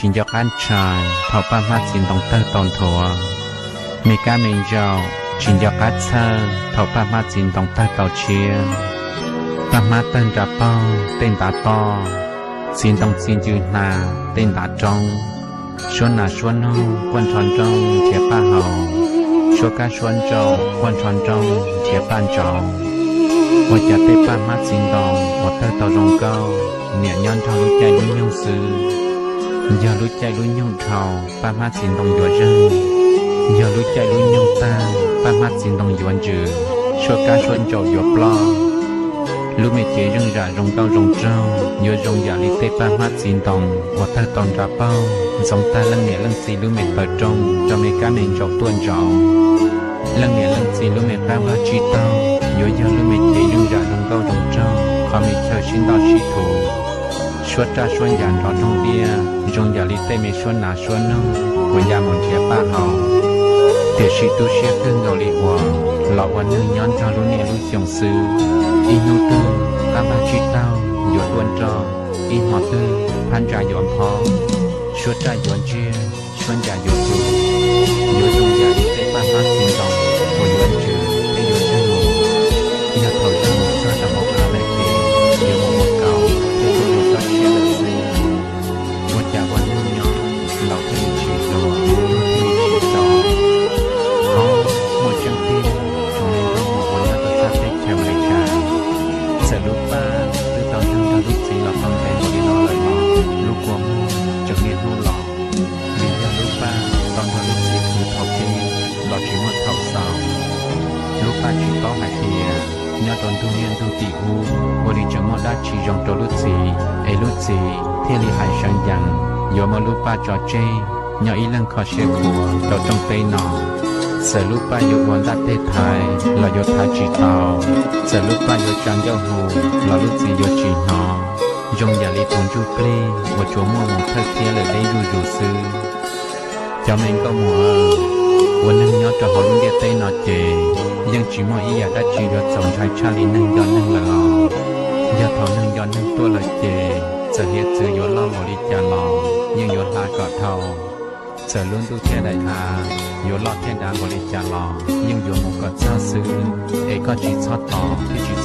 tsis nco qab ntshai thaum paj hmab txiv ntoo tawg tau nthuav. Me kab me ntsaum tsis nco qab txhawj thaum paj hmab txiv ntoo tawg tau tshiab. Paj hmab tawg nra paug tej ntav toj, txiv ntoo txi ncw hnav tej ntav roob. Suab nas suab noog quaj nrho nrooj nrhiav paj haus, suab kab suab ntsaum quaj nrho nrooj nrhiav paj ntsauv. Ua cas tej paj hmab txiv ntoo uas tawg tau zoo nkauj niam nyob nrog lub caij lub nyoog xwb. Yog lub caij lub nyoog dhau paj hmab txiv ntoo yuav zeeg, yog lub caij lub nyoog tawg paj hmab txiv ntoo yuav ntsws, suab kab suab ntsaum yuav ploj. Lub me cev zeej zam zoo nkauj zoo nraug yuav zoo yam li tej paj hmab txiv ntoo uas tawg tau nra paug ntxoov tag leej niam leej txiv lub me taw rooj rau me kab me ntsaum tuaj ntsaum. Leej niam leej txiv lub me qab vaj tsib taug yuav yog lub me cev zeej zam zoo nkauj zoo nraug qhov me chaw sib ntoj sib thuv, suab raj suab ncas nrov roog tiaj zoo yam li tej me suab nas suab noog uas ya mus nrhiav paj haus. Tiam sis tu siab kawg nkaus li uas los ua neeg nyob nrog lub niaj lub xyoo xwb, ib hnub twg qab vaj tsib taug yuav tuaj nroj, ib hmo twg phab ntsa yuav nphob, suab raj yuav ntsiag, suab ncas yuav tu, yuav zoo yam li tej paj hmab txiv ntoo uas yuav ntsws thiab yuav zeeg mus. Yog thaum zeeg mus txog rau hauv av lawm ces yuav mus ua kaus thiab tuaj ua tsob tshiab lawm xwb. Ua cas ua neeg nyob laus thiaj li tsis hluas, tuag thiaj li tsis txaus. Hov, muaj tseeb tiag, tsoom me nkauj muam uas nyob rau sab teb chaws Amelikas, txawm lub paj twb tau nrog lub txiv los tau ntev npaum li no lawm los lub kua muag tseem niaj hnub los. Vim yog lub paj tau nrog lub txiv khwv thaum pib los tsis muaj thaum xaus. Lub paj tsis paub hais tias nyob rau ntuj niaj ntuj tim ub ua li tseem muaj dab tsi zoo rau lub txiv es lub txiv thiaj li hais seev yees yuav muab lub paj tso tseg nyob ib leeg kho siab khuav rau rooj teb no. Txawm lub paj yuav ua ntaj teg thaiv los yuav thaiv tsis tau, txawm lub paj yuav tsa ncauj hu los lub txiv yuav tsis hnov, zoo yam li tus ntsuj plig uas tsuas muaj mus thawj thiab lawm deb zuj zus xwb. Cov me nkauj muam, ua neeg nyob rau hauv lub ntiaj teb no ces yeej tsis muaj ib yam dab tsi yuav txaus ntshai tshaj li neeg nco neeg lawm los. Yog thaum neeg nco neeg tuaj lawm ces txawm hiav txwv yuav loj npaum li cas los yeej yuav hla kom dhau. Txawm lub ntuj thiab daim av yuav loj thiab dav npaum li cas los yeej yuav mus kom txog xwb, es koj tsis txhob tos thiab tsis